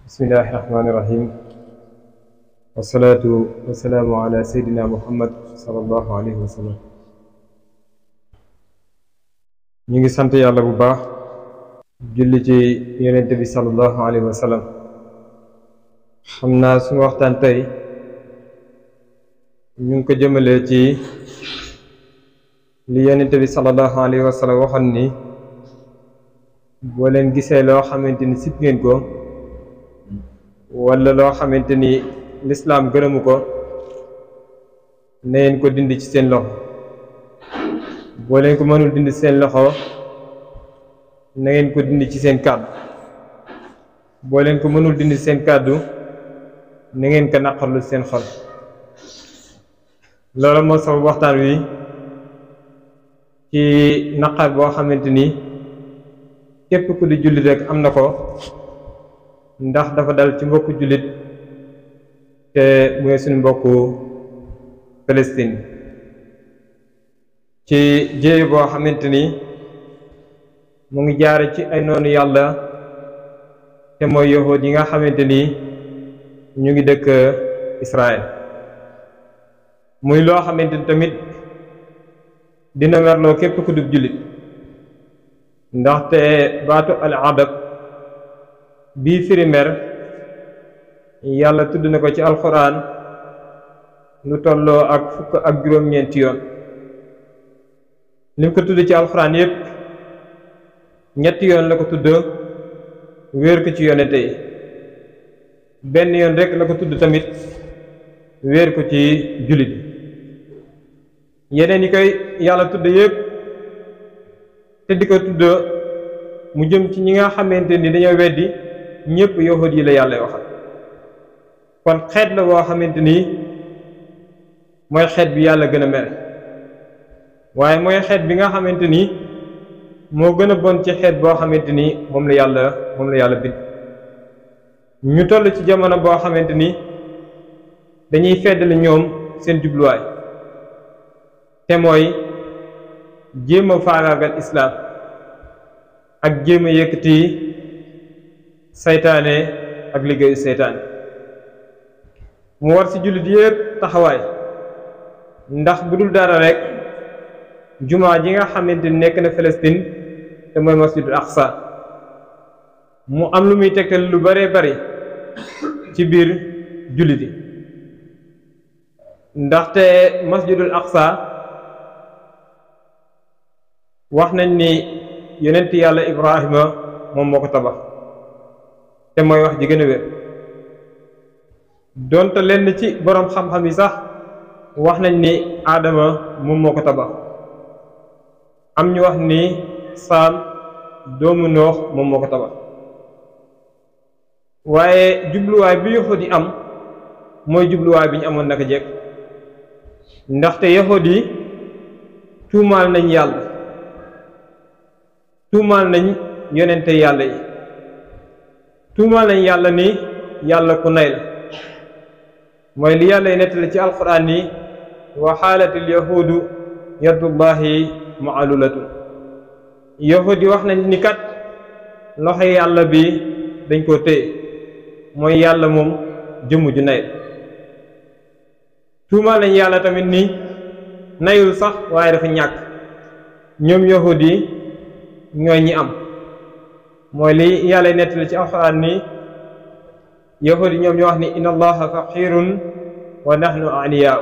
bismillahi rahmaani rahim wasalaatu wasalaamu ala seydina muhammad sallallahu alayhi wa sallam. ñu ngi sant yàlla bu baax julli ci yonente bi sallallahu alayhi wa sallam. xam naa suñu waxtaan tey ñu ngi ko jëmalee ci li yonente bi sallallahu alayhi wa sallam waxoon ni boo leen gisee loo xamante ni sib ngeen ko walla loo xamante ni lislaam gërëmu ko na ngeen ko dindi ci seen loxo. boo leen ko mënul dindi ci seen loxo na ngeen ko dindi ci seen kàddu. boo leen ko mënul dindi ci seen kàddu na ngeen ko naqarlu seen xol. loolu moo sabab waxtaan wi ci naqar boo xamante ni képp ku di jullit rek am na ko, ndax dafa dal ci mbokku jullit te mooy suñu mbokku Palestine. ci jéey boo xamante ni mu ngi jaare ci ay noonu yàlla te mooy yahuud yi nga xamante ni ñu ngi dëkk Israël. muy loo xamante ni tamit dina merloo képp ku dub jullit, ndaxte baatu al adab bii firi mer yàlla tudd na ko ci alxuraan lu tolloo ak fukk ak juróom-ñeenti yoon. lim ko tudd ci alxuraan yépp ñetti yoon la ko tudd wéer ko ci yonente yi, benn yoon rekk la ko tudd tamit wéer ko ci jullit. yeneen yi koy yàlla tudd yépp te di ko tudd mu jëm ci ñi nga xamante ni dañoo weddi ñépp yahud yi la yàlla waxal. kon xeet la boo xamante ni mooy xeet bi yàlla gën a mere, waaye mooy xeet bi nga xamante ni moo gën a bon ci xeet boo xamante ni moom la yàlla bind. ñu toll ci jamono boo xamante ni dañuy feddali ñoom seen jubluwaay te mooy jéem a faagaagal islaam ak jéem a yëkkati saytaane ak liggéeyu saytaane. mu war ci jullit yépp taxawaay, ndax bu dul dara rekk jumaa ji nga xamante ni nekk na Palestine te mooy masjidul aqsa mu am lu muy tegtal lu bare bari ci biir jullit yi. ndaxte masjidul aqsa wax nañ ni yonent yàlla Ibrahima moom moo ko tabax te mooy wax ji gën a wér. donte lenn ci boroom xam-xam yi sax wax nañ ni Aadama moom moo ko tabax. am ñu wax ni Saam doomu Noox moom moo ko tabax. waaye jubluwaay bi yahuud yi am mooy jubluwaay bi ñu amoon naka jekk, ndaxte yahuud yi tuumaal nañ yàlla, tuumaal nañ yonente yàlla yi, tuumaal nañ yàlla ni yàlla ku nay la. mooy li yàlla yi nettali ci alquran ni wa xaalatil yahuudu yadullahi ma'lulatu. yahuud yi wax nañ ni kat loxo yàlla bi dañ koo téye, mooy yàlla moom jëmm ju nay la. tuumaal nañ yàlla tamit ni nayul sax waaye dafa ñàkk. ñoom yahuud yi ñooy ñi am, mooy li yàlla nettali ci alxuraan ni yahuud yi ñoom ñoo wax ni inna allaha faqirun wa nahnu aniyaa.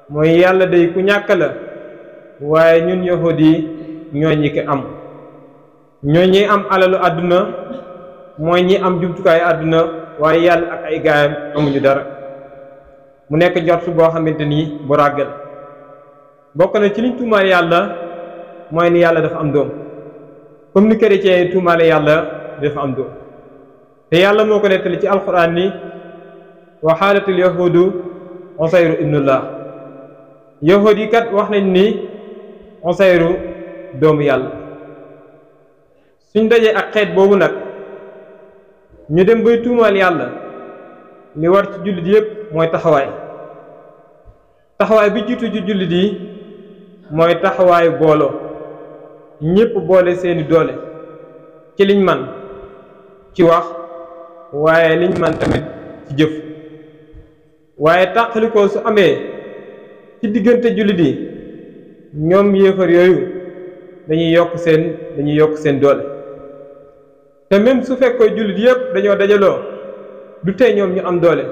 mooy yàlla day ku ñàkk la, waaye ñun yahuud yi ñooy ñi ko am. ñooy ñi am alalu àdduna, mooy ñi am jumtukaayu àdduna, waaye yàlla ak ay gaayam amuñu dara. mu nekk njort boo xamante ni bu ràggal. bokk na ci liñ tuumaal yàlla mooy ni yàlla dafa am doom, comme ni chrétien yi tuumaale yàlla dafa am doom. te yàlla moo ko nettali ci alxuraan ni wa xaalatul yahuudu Usayru ibnullah. yahuud yi kat wax nañ ni Usayru doomu yàlla. suñ dajee ak xeet boobu nag ñu dem bay tuumaal yàlla, li war ci jullit yépp mooy taxawaay bi jiitu ci jullit yi mooy taxawaayu booloo. ñépp boole seeni doole ci liñ man ci wax waaye liñ man tamit ci jëf. waaye tàqalikoo su amee ci diggante jullit yi ñoom yéefar yooyu dañuy yokk seen doole te même su fekkoo jullit yépp dañoo dajaloo du tey ñoom ñu am doole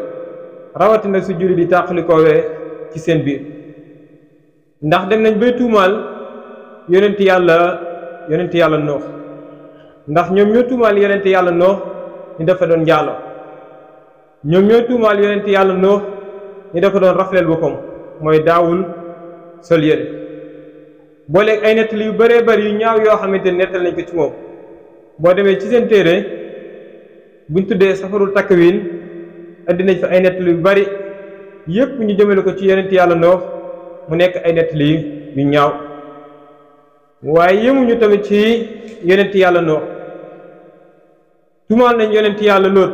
rawatina su jullit yi tàqalikoowee ci seen biir ndax dem nañ bay tuumaal yonent yàlla Noox ndax ñoom ñoo tuumaal yonent yàlla Noox ni dafa doon njaaloo ñoom ñoo tuumaal yonent yàlla Noox ni dafa doon rafleel boppam mooy daawul sol yére booleeg ay nettali yu bëree bëri yu ñaaw yoo xamante ne nettal nañ ko ci moom boo demee ci seen téere buñ tuddee safarul takwiin andi nañ fa ay nettali yu bari yépp ñu jëmale ko ci yonent yàlla Noox mu nekk ay nettali yu ñaaw waaye yemuñu tamit ci yonent yàlla Noox tuumaal nañ yonent yàlla Lóot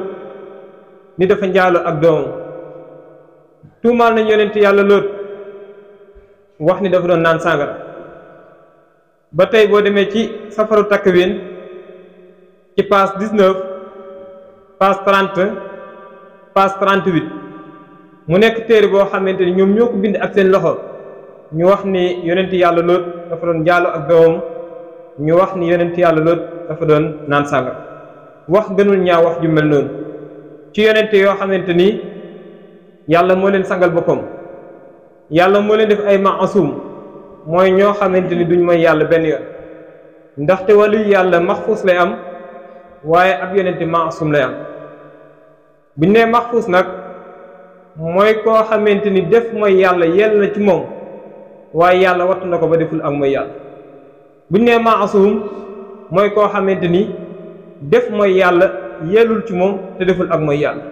ni dafa njaaloo ak doomam tuumaal nañ yonent yàlla Lóot wax ni dafa doon naan sàngara ba tey boo demee ci safaru takwiin ci page 19 page 30 page 38 mu nekk téere boo xamante ni ñoom ñoo ko bind ak seen loxo ñu wax ni yonent yàlla Lóot dafa doon njaaloo ak doomam ñu wax ni yonent yàlla Lóot dafa doon naan sàngara wax gënul ñaaw wax ju mel noonu ci yonente yoo xamante ni yàlla moo leen sangal boppam yàlla moo leen def ay maasum mooy ñoo xamante ni duñ mooy yàlla benn yoon ndaxte wàllu yàlla maxfuus lay am waaye ab yonente maasum lay am buñ nee maxfuus nag mooy koo xamante ni def mooy yàlla yell na ci moom waaye yàlla wattu na ko ba deful ak mooy yàlla buñ nee maasum mooy koo xamante ni def mooy yàlla yellul ci moom te deful ak mooy yàlla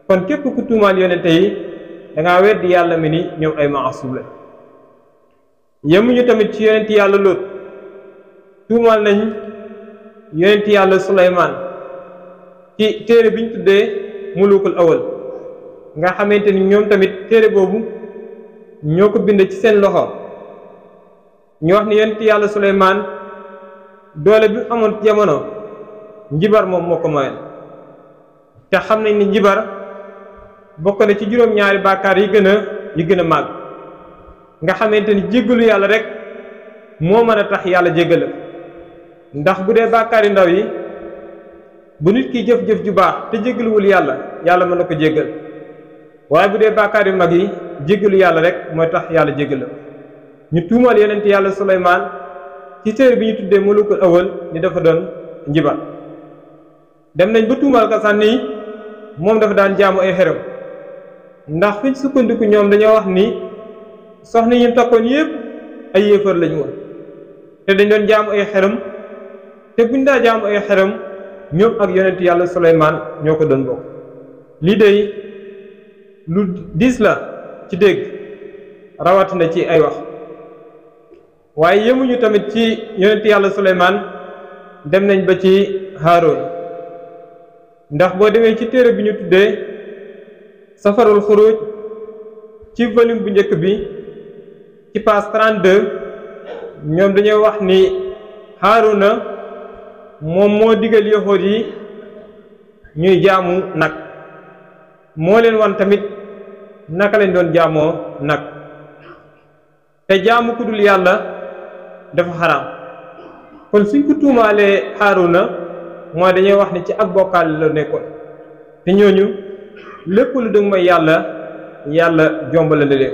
kon képp ku tuumaal yonente yi dangaa weddi yàlla mi ni ñoom ay maasum la yemuñu tamit ci yonent yàlla Lóot tuumaal nañ yonent yàlla Suleymaan ci téere bi ñu tuddee mulukul awal nga xamante ni ñoom tamit téere boobu ñoo ko bind ci seen loxo ñu wax ni yonent yàlla Suleymaan doole bi amoon ci jamono njibar moom moo ko mayoon te xam nañ ni njibar bokk na ci juróom-ñaari bàkkaar yi gën a màgg nga xamante ni jéggalu yàlla rek moo mën a tax yàlla jéggal ndax bu dee bàkkaar yu ndaw yi bu nit ki jëf-jëf ju baax te jéggaluwul yàlla mën na ko jéggal waaye bu dee bàkkaar yu mag yi jéggalu yàlla rek mooy tax yàlla jéggal ñu tuumal yonent yàlla Suleymaan ci téere bi ñu tuddee mulukul awal ni dafa doon njibar dem nañ ba tuumal ko sax ni moom dafa daan jaamu ay xërëm ndax fiñ sukkandiku ñoom dañoo wax ni soxna yi takkoon yépp ay yéefar lañu woon te dañ doon jaamu ay xërëm te buñ daa jaamu ay xërëm ñoom ak yonent yàlla Suleymaan ñoo ko doon bokk lii dey lu diis la ci dégg rawatina ci ay wax waaye yemuñu tamit ci yonent yàlla Suleymaan dem nañ ba ci Haaroon ndax boo demee ci téere bi ñu tuddee safarul xuruj ci volume bu njëkk bi ci page 32 ñoom dañoo wax ni Haaruna moom moo digal yahuud yi ñuy jaamu nag moo leen wan tamit naka lañ doon jaamoo nag te jaamu ku dul yàlla dafa xaraam kon suñ ko tuumaalee Haaruna mooy dañuy wax ni ci ak bokkaale la nekkoon te ñooñu lépp lu dëgg mooy yàlla jombale la leen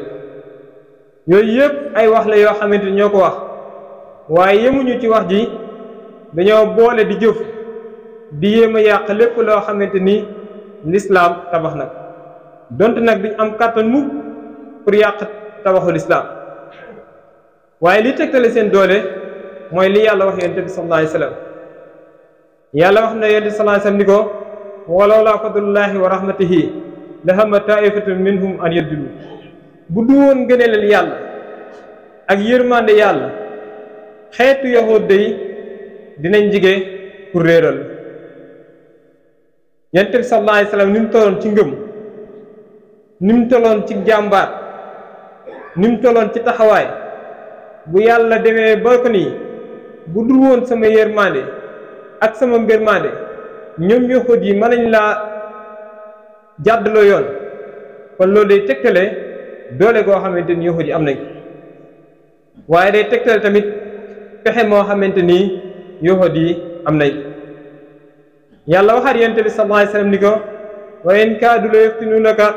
yooyu yëpp ay wax la yoo xamante ni ñoo ko wax waaye yemuñu ci wax ji dañoo boole di jëf di yéem a yàq lépp loo xamante ni lislaam tabax nag donte nag duñ am kàttan mukk pour yàq tabaxu lislaam waaye li tegtale seen doole mooy li yàlla wax yonent bi sallallahu alayhi wa sallam yàlla wax na yonent bi sallallahu alayhi wa sallam ni ko walawlaa fadlullahi wa rahmatihi la hamma taifatun minhum an yadullu bu du woon ngëneelal yàlla ak yërmande yàlla xeetu yahuud yi dinañ jige pour réeral yonent bi sallallahu alayhi wa sallam ni mu tolloon ci ngëm ni mu tolloon ci jàmbaar ni mu tolloon ci taxawaay bu yàlla demee ba ko nii bu dul woon sama yërmande ak sama mbërmande ñoom yahud yi mën nañ laa jàddaloo yoon kon loolu day tegtale doole goo xamante ni yahud yi am nañ waaye day tegtale tamit pexe moo xamante ni yahud yi am nañ yàlla waxaat yonent bi sallallahu alayhi wa sallam ni ko wa in kaadu la yaftinuunaka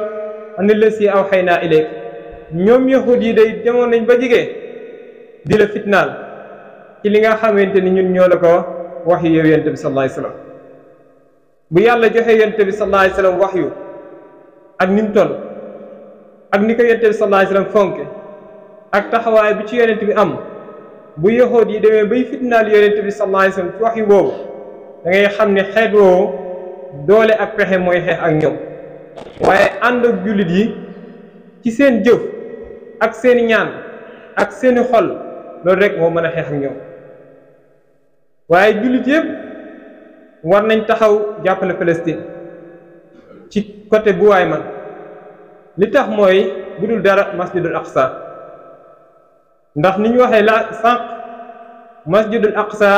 ani llazii awxaynaa ilayk ñoom yahud yi day demoon nañ ba jigee di la fitnaal ci li nga xamante ni ñun ñoo la ko wax yu yow yonent bi sallallahu alayhi wa sallam bu yàlla joxe yonent bi sallallahu alayhi wa sallam wax yu ak ni mu toll ak ni ko yonent bi sallallahu alayhi wa sallam fonke ak taxawaay bi ci yonent bi am bu yahud yi demee bay fitnaal yonent bi sallallahu alayhi wa sallam ci wax yu boobu da ngay xam ne xeet woowu doole ak pexe mooy xeex ak ñoom waaye ànd ak jullit yi ci seen jëf ak seeni ñaan ak seeni xol loolu rek moo mën a xeex ak ñoom waaye jullit yëpp war nañ taxaw jàppale Palestine ci côté bu waay man li tax mooy bu dul dara masjidul aqsa ndax ni ñu waxee la sànq masjidul aqsa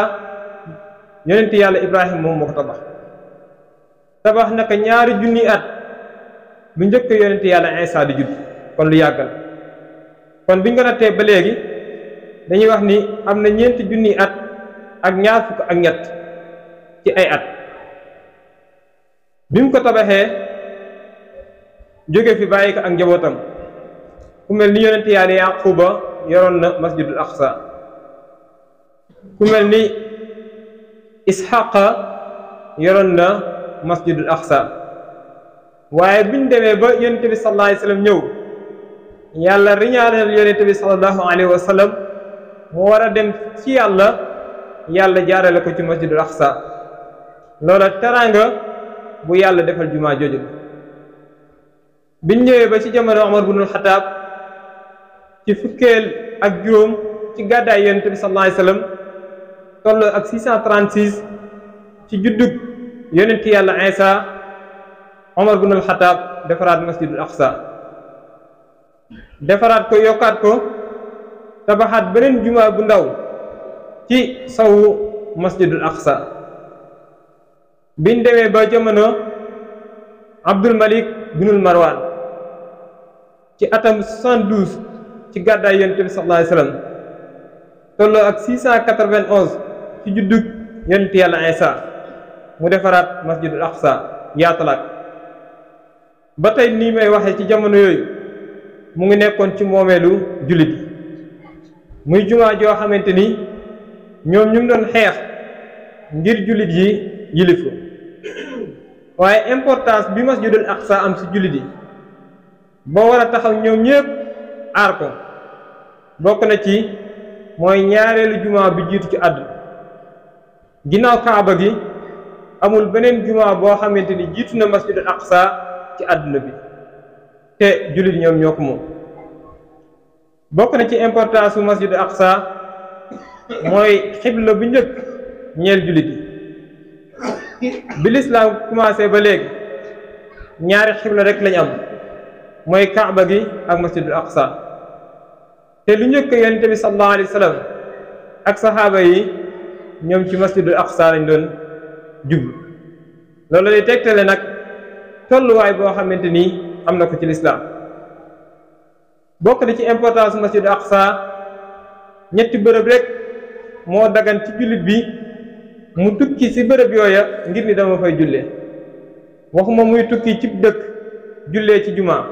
yonent yàlla Ibrahima moom moo ko tabax naka ñaari junni at lu njëkk yonent yàlla Isa di judd kon lu yàggal kon biñ ko nattee ba léegi dañuy wax ni am na ñeenti junni at ak ñaar fukk ak ñett ci ay at bi mu ko tabaxee jóge fi bàyyi ko ak njabootam ku mel ni yonent yàlla Yaquba yoroon na masjidul aqsa ku mel ni Isxaqa yoroon na masjidul aqsa waaye biñ demee ba yonent bi sallallahu alayhi wa sallam ñëw yàlla riñaanal yonent bi sallallahu alayhi wa sallam mu war a dem ci yàlla jaarale ko ci masjidul aqsa loola teraanga bu yàlla defal jumaa jooju biñ ñëwee ba ci jamono Umar ibnul Xataab ci fukkeel ak juróom ci gàddaay yonent bi sallallahu alayhi wa sallam toll ak 636 ci juddug yonent yàlla Isa Umar ibnul Xataab defaraat masjidul aqsa defaraat ko yokkaat ko tabaxaat beneen jumaa bu ndaw ci sawu masjidul aqsa biñ demee ba jamono Abdul Malik binul Marwan ci atam 72 ci gàddaay yonent bi sallallahu alayhi wa sallam tolloo ak 691 ci juddug yonent yàlla Isa mu defaraat masjidul aqsa yaatalaat ba tey nii may waxee ci jamono yooyu mu ngi nekkoon ci moomeelu jullit muy jumaa joo xamante ni ñoom ñu ngi doon xeex ngir jullit yi yilif ko waaye importance bi masjidul aqsa am ci jullit yi boo war a taxaw ñoom ñëpp aar ko bokk na ci mooy ñaareelu jumaa bi jiitu ci àdduna ginnaaw kaaba gi amul beneen jumaa boo xamante ni jiitu na masjidul aqsa ci àdduna bi te jullit ñoom ñoo ko moom bokk na ci importance bu masjidul aqsa mooy xibla bu njëkk ñeel jullit yi bi lislaam commencé ba léegi ñaari xibla rek lañ am mooy kaaba gi ak masjidul aqsa te lu njëkk yonent bi sallallahu alayhi wa sallam ak saxaaba yi ñoom ci masjidul aqsa lañ doon jublu loolu lay tegtale nag tolluwaay boo xamante ni am na ko ci lislaam bokk na ci importance masjidul aqsa ñetti bërëb rek moo dagan ci jullit bi mu tukki ci bërëb yooya ngir ni dama fay jullee waxuma muy tukki ci dëkk jullee ci jumaa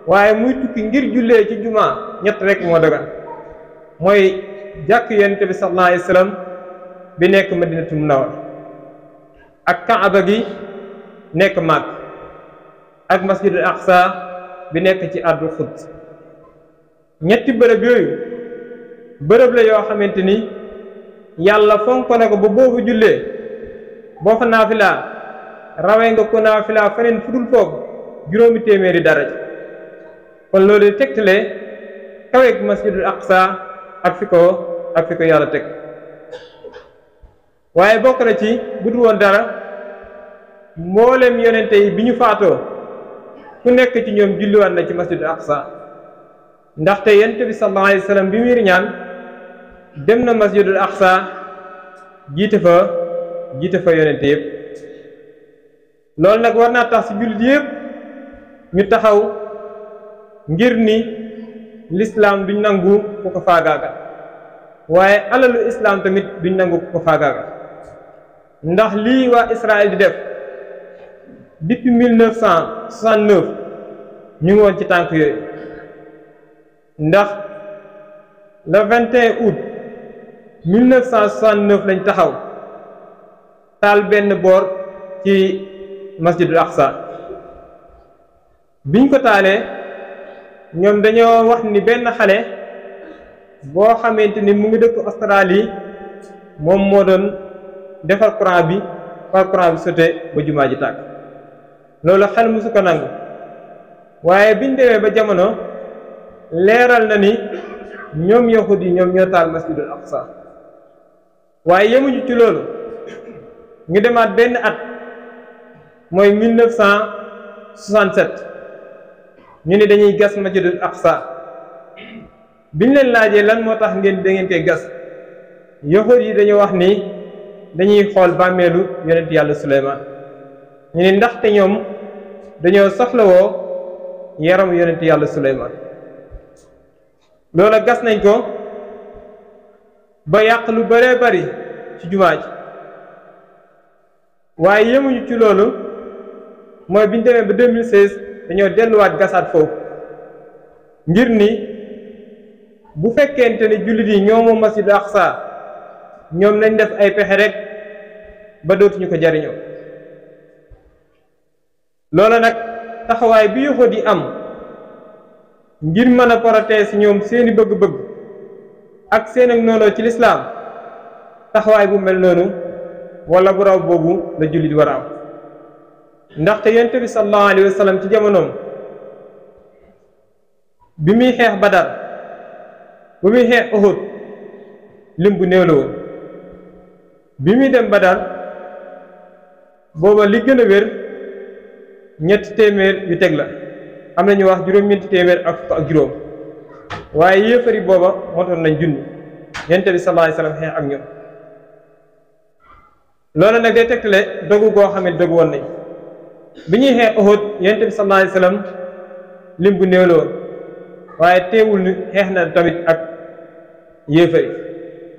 waaye muy tukki ngir jullee ci jumaa ñett rek moo dagan mooy jàkk yonent bi sallallahu alayhi wa sallam bi nekk madinatul munawwara ak kaaba gi nekk Makka ak masjidul aqsa bi nekk ci ardul quds ñetti bërëb yooyu bërëb la yoo xamante ni yàlla fonk ko ne ko ba boobu jullee boo fa naafilaa rawee nga ko naafilaa feneen fu dul foofu juróomi téeméeri daraja kon loolu tegtale kaweeg masjidul aqsa ak fi ko yàlla teg waaye bokk na ci bu dul woon dara mboolem yonente yi bi ñu faatoo ku nekk ci ñoom julliwaat na ci masjidul aqsa ndaxte yonent bi sallallahu alayhi wa sallam bi muy riñaan dem na masjidul aqsa jiite fa yonente yëpp loolu nag war naa tax ci jullit yépp ñu taxaw ngir ni lislaam duñ nangu ku ko faagaagal waaye alalu islaam tamit duñ nangu ku ko faagaagal ndax lii waa Israël di def depuis 1969 ñu ngi woon ci tànk yooyu ndax le 21 août 1969 lañ taxaw taal benn boor ci masjidul aqsa biñ ko taalee ñoom dañoo wax ni benn xale boo xamante ni mu ngi dëkk Australie moom moo doon defar courant bi par courant bi sote ba jumaa ji tàkk loolu xel musu ko nangu waaye biñ demee ba jamono leeral na ni ñoom yahud yi ñoom ñoo taal masjidul aqsa waaye yemuñu ci loolu ñu demaat benn at mooy 1967 ñu ne dañuy gas masjidul aqsa biñ leen laajee lan moo tax ngeen da ngeen koy gas yahud yi dañoo wax ni dañuy xool bàmmeelu yonent yàlla Suleymaan ñu ne ndaxte ñoom dañoo soxlawoo yaramu yonent yàlla Suleymaan loola gas nañ ko ba yàq lu bëree bari ci jumaa ji waaye yemuñu ci loolu mooy biñ demee ba 2016 dañoo delluwaat gasaat foofu ngir ni bu fekkente ne jullit yi ñoo moom masjidul aqsa ñoom nañ def ay pexe rek ba dootuñu ko jariñoo loola nag taxawaay bi yahud yi am ngir mën a protéger ñoom seeni bëgg-bëgg ak seen ak noonoo ci lislaam taxawaay bu mel noonu wala bu raw boobu la jullit war a am ndaxte yonent bi sallallahu alayhi wa sallam ci jamonoom bi muy xeex Badar bu muy xeex Uhud lim bu néew la woon bi muy dem Badar booba li gën a wér ñetti téeméer yu teg la am na ñu wax juróom-ñeenti téeméer ak fukk ak juróom waaye yéefari booba motoon nañ junni yonent bi sallallahu alayhi wa sallam xeex ak ñoom loolu nag day tegtale dogu goo xam ne dogu woon nañ bi ñuy xeex Uhud yonent bi sallallahu alayhi wa sallam lim bu néew la woon waaye teewul ni xeex na tamit ak yéefari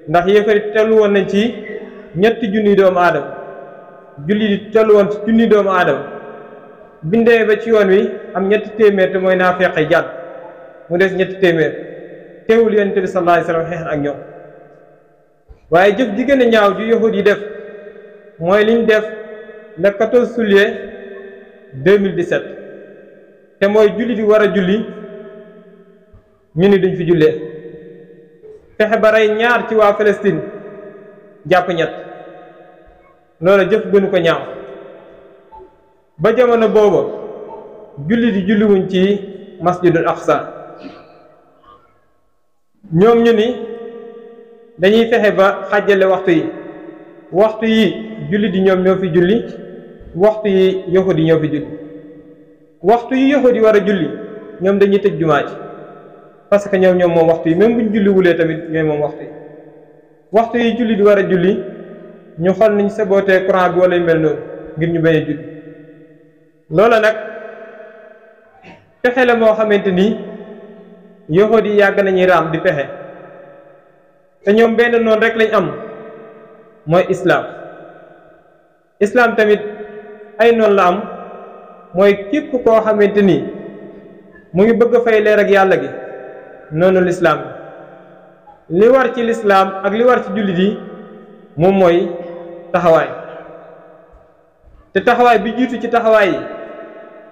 ndax yéefari tellu woon nañ ci ñetti junni doomu aadama julli di tellu woon ci junni doomu aadama bindee ba ci yoon wi am ñetti téeméer te mooy naa feqe jàll mu des ñetti téeméer teewul yonent bi sallallahu alayhi wa sallam xeex ak ñoom waaye jëf ji gën a ñaaw ju yahud yi def mooy liñ def le 14 juillet 2017 te mooy julli di war a julli ñu ni duñ fi jullee fexe ba rey ñaar ci waa Palestine jàpp ñett loola jëf gënu ko ñaaw ba jamono booba julli di julliwuñ ci masjidul aqsa ñoom ñu ni dañuy fexe ba xàjjale waxtu yi julli di ñoom ñoo fi julli waxtu yi yahud yi ñoo fi julli waxtu yi yahud yi war a julli ñoom dañuy tëj jumaa ji parce que ñoom moom waxtu yi même buñ julli wulee tamit ñooy moom waxtu yi julli di war a julli ñu xool niñ sabootee courant bi wala yu mel noonu ngir ñu bañ a julli loola nag pexe la moo xamante ni yahud yi yàgg nañuy raam di pexe te ñoom benn noonu rek lañ am mooy islaam tamit ay noonu la am mooy képp koo xamante ni mu ngi bëgg a fay leer ak yàlla gi noonu lislaam li war ci lislaam ak li war ci jullit yi moom mooy taxawaay te taxawaay bi jiitu ci taxawaay yi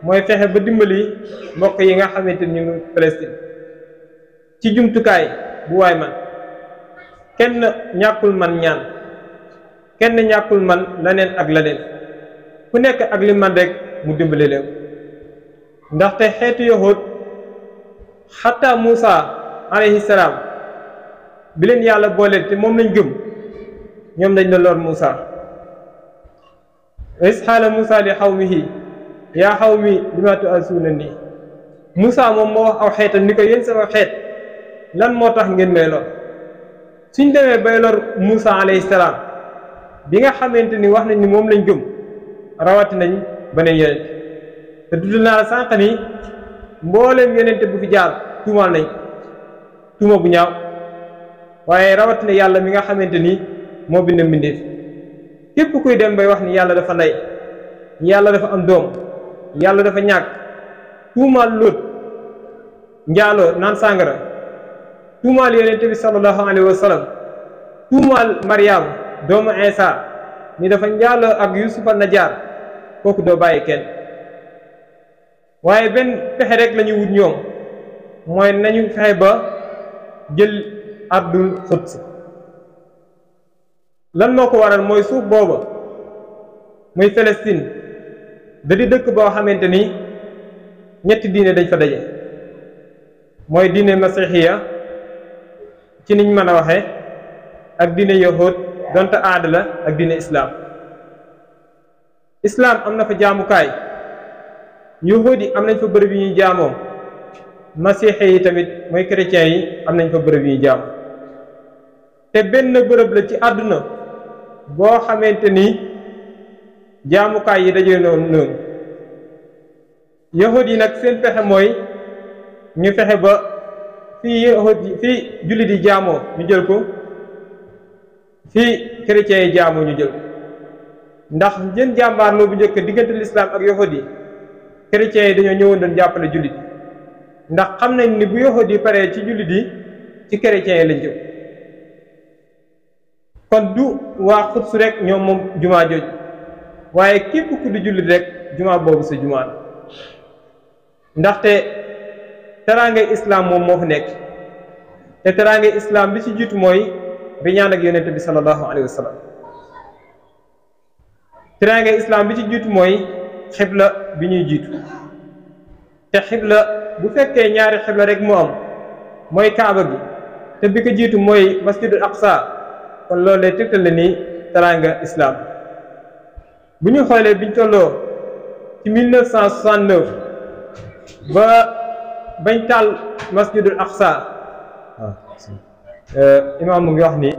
mooy fexe ba dimbali mbokk yi nga xamante ni ñu ngi Palestine ci jumtukaay bu waay man kenn ñàkkul man ñaan kenn ñàkkul man leneen ak leneen ku nekk ak li man rek mu dimbali leen ndaxte xeetu yahud xataa Muusa alayhi salaam bi leen yàlla booleel te moom lañ gëm ñoom dañ la lor Muusa is xaala Muusa li xawmihi yaa xawmi limaa tu'azuunanii Muusa moom moo wax aw xeetam ni ko yéen sama xeet lan moo tax ngeen may lor suñ demee bay lor Muusa alayhi salaam bi nga xamante ni wax nañ ni moom lañ gëm rawati nañ beneen yonent te dudd naa la sànq ni mbooleem yonent bu fi jaar tuumaal nañ tuuma bu ñaaw waaye rawatina yàlla mi nga xamante ni moo bind mbindeef képp kuy dem bay wax ni yàlla dafa ndey yàlla dafa am doom yàlla dafa ñàkk tuumaal Lóot njaaloo naan sàngara tuumaal yonent bi sallallahu alayhi wa sallam tuumaal Mariam doomu Isa ni dafa njaaloo ak Yusufa Najaar kooku doo bàyyi kenn waaye benn pexe rek la ñuy wut ñoom mooy nañu fexe ba jël ardul Quds lan moo ko waral mooy suuf booba muy Palestine da di dëkk boo xamante ni ñetti diine dañ fa daje mooy diine masixiya ci niñ mën a waxe ak diine yahud donte aada la ak diine islaam am na fa jaamukaay yahud yi am nañ fa bërëb yi ñuy jaamoo masixe yi tamit mooy chrétiens yi am nañ fa bërëb yi ñuy jaamu te benn bërëb la ci àdduna boo xamante ni jaamukaay yi daje noonu yahud yi nag seen pexe mooy ñu fexe ba fii yahud yi fii jullit yi jaamoo ñu jël ko fii chrétiens yi jaamoo ñu jël ko ndax jën jàmbaarloo bu njëkk diggante lislaam ak yahud yi chrétiens yi dañoo ñëwoon doon jàppale jullit yi ndax xam nañ ni bu yahud yi paree ci jullit yi ci chrétiens yi lañ jëm kon du waa Quds rek ñoom moom jumaa jooju waaye képp ku di jullit rek jumaa boobu sa jumaa la ndaxte teraangay islaam moom moo fi nekk te teraangay islaam bi ci jiitu mooy riñaan ak yonent bi sallallahu alayhi wa sallam teraangay islaam bi ci jiitu mooy xibla bi ñuy jiitu te xibla bu fekkee ñaari xibla rek moo am mooy kaaba gi te bi ko jiitu mooy masjidul aqsa kon loolu lay tegtal la ni teraanga islaam bu ñu xoolee biñ tolloo ci 1969 ba bañ taal masjidul aqsa imaam mu ngi wax ni